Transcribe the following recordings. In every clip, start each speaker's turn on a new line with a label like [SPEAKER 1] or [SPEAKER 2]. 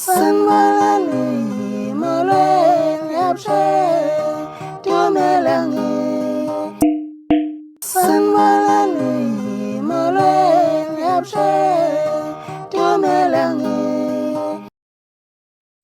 [SPEAKER 1] Sanibonani, molweni, abusheni, dumelang. Sanibonani, molweni, abusheni, dumelang.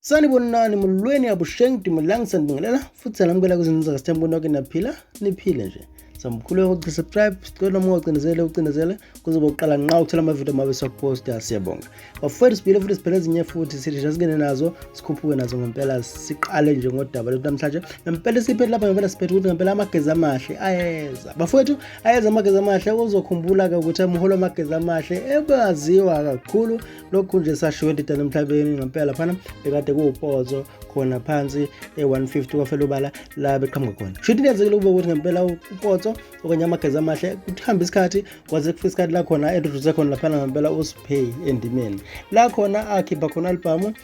[SPEAKER 2] Sanibonani, molweni, abusheng, dumelang, sanibingelela futhi sanamukela kwizinto zikaSithembu nonke, niyaphila, niphile nje. Samkhuleka ukuthi subscribe, sicela noma ungacindezele ucindezele kuzobe uqala nqa ukuthola amavidiyo mabe siwaposta. Siyabonga. Bafowethu, sibile futhi siphele ezinye futhi sithi nje singene nazo, sikhuphuke nazo ngempela. Siqale nje ngodaba lethu namhlanje ngempela, siphethe lapha ngempela, siphethe ukuthi ngempela amagezi amahle ayeza. Bafowethu, ayeza amagezi amahle. Uzokhumbula-ke ukuthi umholo wamagezi amahle ebaziwa kakhulu lokhu nje sashiwo endidana emhlabeni ngempela laphana bekade kuwupozo khona phansi e-150 kwafela ubala la beqhamuka khona. Shuthi into yenzekile kube ukuthi ngempela upotso okanye amagezi amahle kuhamba isikhathi, kwaze kufika isikhathi la khona introduce khona laphana ngempela uSphe endimeni, la khona akhipha khona albhamu.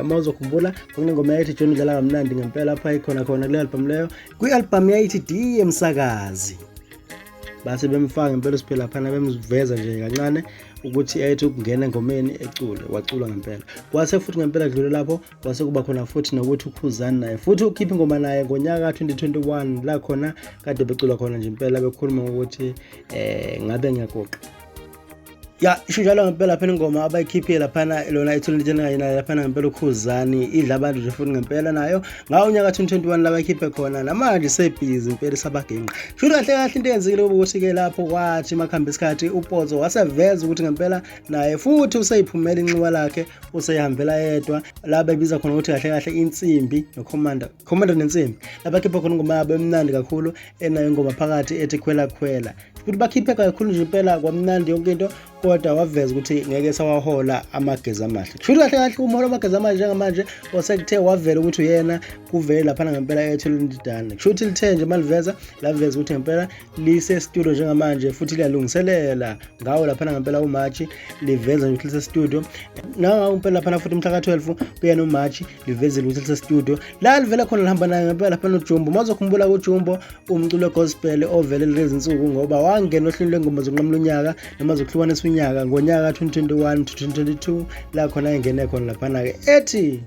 [SPEAKER 2] Uma uzokhumbula, kunengoma yayithi John udlala kamnandi ngempela lapha ikhona khona kule album leyo, kwi-album yayithi D Emsakazi. Base bemfaka ngempela uSphe laphana, bemveza nje kancane ukuthi ayethi ukungena engomeni ecule, wacula ngempela. Kwase futhi ngempela kudlule lapho, kwase kuba khona futhi nokuthi uKhuzani naye futhi ukhipha ingoma naye ngonyaka ka-2021, la khona kade becula khona nje impela bekhuluma ngokuthi ngabe ngiyaguqa ya, isho njalo ngempela phela ingoma abayikhiphile laphana lona ithule kanye nayo laphana ngempela uKhuzani, idla abantu nje futhi ngempela nayo ngawo unyaka 2021 labayikhiphe khona. Namanje sebhizi impela isabaginqa. Shuthi kahle kahle into eyenzekile ukuthi-ke lapho kwathi makuhamba isikhathi uPotso waseveza ukuthi ngempela naye futhi useyiphumela inxiwa lakhe, useyihambela yedwa, la bebiza khona ukuthi kahle kahle insimbi noCommander, Commander nensimbi, labakhipha khona ingoma yabo emnandi kakhulu enayo ingoma phakathi ethi khwela khwela. Futhi bakhiphe kakhulu nje impela, kwamnandi yonke into, kodwa waveza ukuthi ngeke sawahola amagezi amahle. Kusho kahle kahle umholo amagezi amahle njengamanje osekuthe wavela ukuthi uyena kuvele laphana ngempela ethule indidane. Kusho ukuthi lithe nje maliveza, laveza ukuthi ngempela lise studio njengamanje futhi liyalungiselela ngawo laphana ngempela uMarch, liveza nje ukuthi lise studio nangawo impela laphana futhi mhla ka-12 kuyena uMarch, livezile ukuthi lise studio la livela khona, lihamba naye ngempela laphana uJumbo. Mawuzokhumbula uJumbo umculo wegospel ovele lezi nsuku ngoba wangena ohlelweni lwengoma zokunqamula unyaka noma zokuhlukanisa unyaka ngonyaka ka-2021 to 2022, la khona engene khona laphana-ke ethi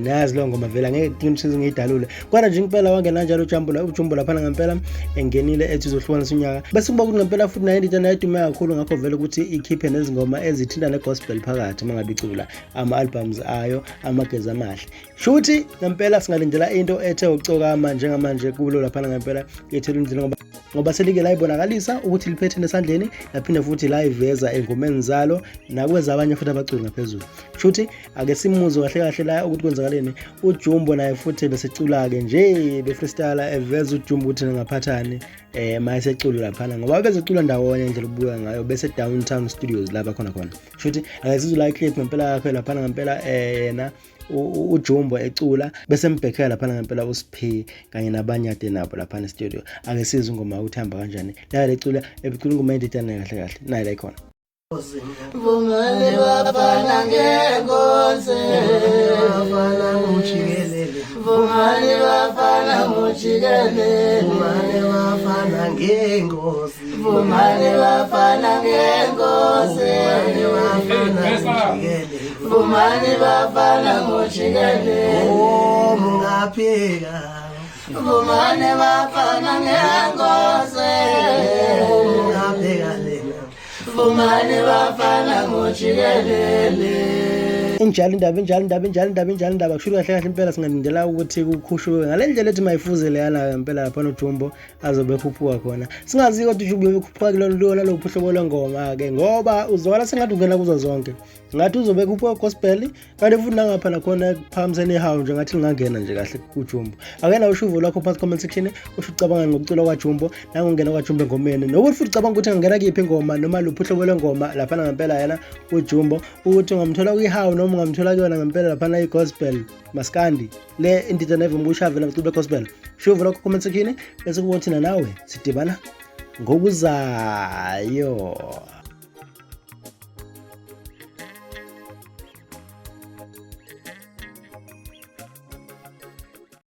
[SPEAKER 2] nayazi leyo ngoma vele, angeke kuqinisekise ngiyidalule, kodwa nje impela wangena kanjalo uJumbo la, uJumbo laphana ngempela engenile ethi uzohlukanisa unyaka. Bese kuba ukuthi ngempela futhi naye indida naye idume kakhulu ngakho vele ukuthi ikhiphe nezingoma ezithinta ne-gospel phakathi uma ngabe icula ama-albums ayo amagezi amahle. Shuthi ngempela singalindela into ethe ucokama njengamanje kulo laphana ngempela yethela indlela, ngoba selike layibonakalisa ukuthi liphethe nesandleni, laphinde futhi layiveza engomeni zalo nakwezabanye futhi abaculi ngaphezulu. Shuthi ake simuzwe kahle kahle la ukuthi kwenzakaleni. UJumbo naye futhi besecula-ke nje befreestyle, eveza uJumbo ukuthi ngaphathani mayesecula laphana, ngoba bezecula ndawonye indlela okubuka ngayo bese Downtown Studios lapha khona khona. Shuthi ake sizwe la clip ngempela yakhe laphana ngempela, yena uJumbo ecula bese mbhekela laphana ngempela uSphe kanye nabanye ade nabo laphana e-studio. Ake sizwe ingoma ukuthi hamba kanjani la lecula, ebecula ingoma endidane kahle kahle naye la ikhona.
[SPEAKER 1] Vumani bafana ngenkonzo,
[SPEAKER 3] bafana mujikelele,
[SPEAKER 1] vumani bafana mujikelele,
[SPEAKER 3] vumani bafana ngengozi,
[SPEAKER 1] vumani bafana ngengozi,
[SPEAKER 3] vumani bafana mujikelele,
[SPEAKER 1] vumani bafana mujikelele,
[SPEAKER 3] oh mungaphika,
[SPEAKER 1] vumani bafana ngengozi,
[SPEAKER 3] oh mungaphika lena.
[SPEAKER 1] Vumani bafana mujikelele.
[SPEAKER 2] Injalo indaba, injalo indaba, injalo indaba, injalo indaba. Kusho kahle kahle impela singalindela ukuthi kukhushuke ngale ndlela ethi mayifuze leyana ngempela laphana uJumbo azobe ekhuphuka khona. Singazi kodwa uJumbo ubekhuphuka kulona lona lophi uhlobo lwengoma-ke, ngoba uzwakala sengathi ungena kuzo zonke, ngathi uzobe ekhuphuka gospel, kanti futhi nangapha nakhona kuphakamiseni ihawu nje ngathi lingangena nje kahle kuJumbo. Ake nawe usho uvo lwakho phansi comment section, usho ucabanga ngokucula kwaJumbo nangokungena kwaJumbo engomeni, nokuthi futhi ucabanga ukuthi angangena kuyiphi ingoma noma luphi uhlobo lwengoma laphana ngempela yena uJumbo, ukuthi ungamthola kwihawu noma ungamthola kuyona ngempela laphana i-gospel maskandi le indida nevuma ukushaya vele abaculo be-gospel. Sho uvo lwakho comment section, bese kubo thina nawe sidibana ngokuzayo.